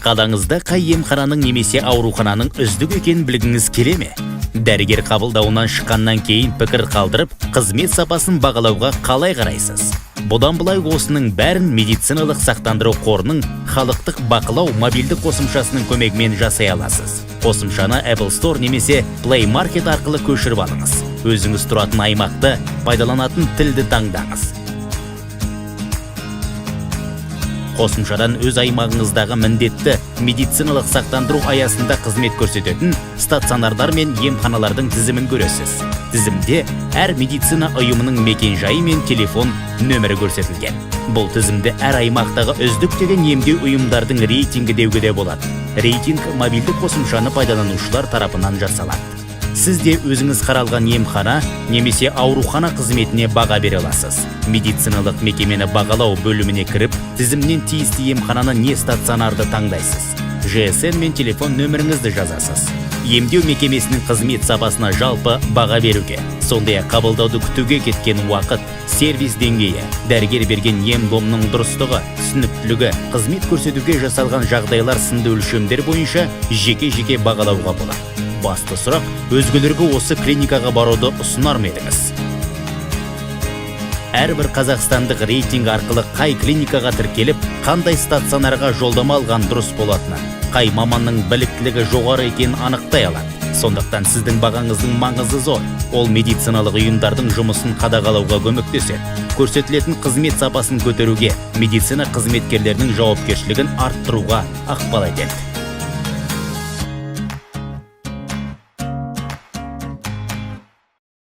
Қалаңызда қай емхананың немесе аурухананың үздік екенін білгіңіз келе ме? Дәрігер қабылдауынан шыққаннан кейін пікір қалдырып, қызмет сапасын бағалауға қалай қарайсыз? Бұдан былай осының бәрін медициналық сақтандыру қорының халықтық бақылау мобильді қосымшасының көмегімен жасай аласыз. Қосымшаны Apple Store немесе Play Market арқылы көшіріп алыңыз. Өзіңіз тұратын аймақты, пайдаланатын тілді таңдаңыз. Қосымшадан өз аймағыңыздағы міндетті медициналық сақтандыру аясында қызмет көрсететін стационарлар мен емханалардың тізімін көресіз. Тізімде әр медицина ұйымының мекен-жайы мен телефон нөмірі көрсетілген. Бұл тізімді әр аймақтағы үздік деген емдеу ұйымдардың рейтингі деуге де болады. Рейтинг мобильді қосымшаны пайдаланушылар тарапынан жасалады. Сіз де өзіңіз қаралған емхана немесе аурухана қызметіне баға бере аласыз. Медициналық мекемені бағалау бөліміне кіріп, тізімнен тиісті емхананы не стационарды таңдайсыз. ЖСН мен телефон нөміріңізді жазасыз. Емдеу мекемесінің қызмет сапасына жалпы баға беруге, сондай-ақ қабылдауды күтуге кеткен уақыт, сервис деңгейі, дәрігер берген ем-домның дұрыстығы, түсініктілігі, қызмет көрсетуге жасалған жағдайлар сынды өлшемдер бойынша жеке-жеке бағалауға болады. Басты сұрақ: өзгелерге осы клиникаға баруды ұсынар ма едіңіз? Әрбір қазақстандық рейтинг арқылы қай клиникаға тіркеліп, қандай стационарға жолдама алған дұрыс болатынын, қай маманның біліктілігі жоғары екенін анықтай алады. Сондықтан сіздің бағаңыздың маңызы зор. Ол медициналық ұйымдардың жұмысын қадағалауға көмектеседі. Көрсетілетін қызмет сапасын көтеруге, медицина қызметкерлерінің жауапкершілігін арттыруға ықпал етеді.